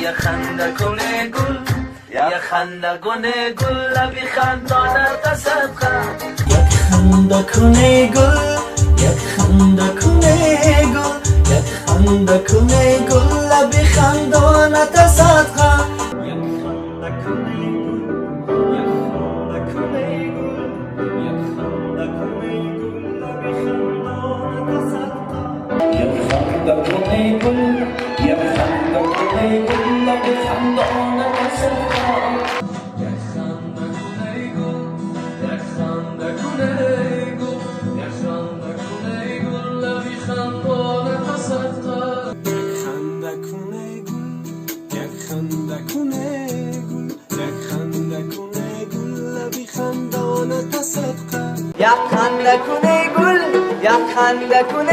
Як ханда кун гул, як ханда кун гул, лаби хандонат садқа. Як ханда кун гул, як ханда кун гул, як ханда кун гул, лаби хандонат садқа. Як ханда кун гул, як ханда кун гул, як ханда кун гул, лаби хандонат садқа. Як ханда кун гул, як ханда кун гул, лаби хандонат садқа. Як ханда кун гул, як ханда кун гул, як ханда кун гул, лаби хандонат садқа. Як ханда кун гул, як ханда кун гул, як ханда кун гул, лаби хандонат садқа. Як ханда кун гул, як ханда кун.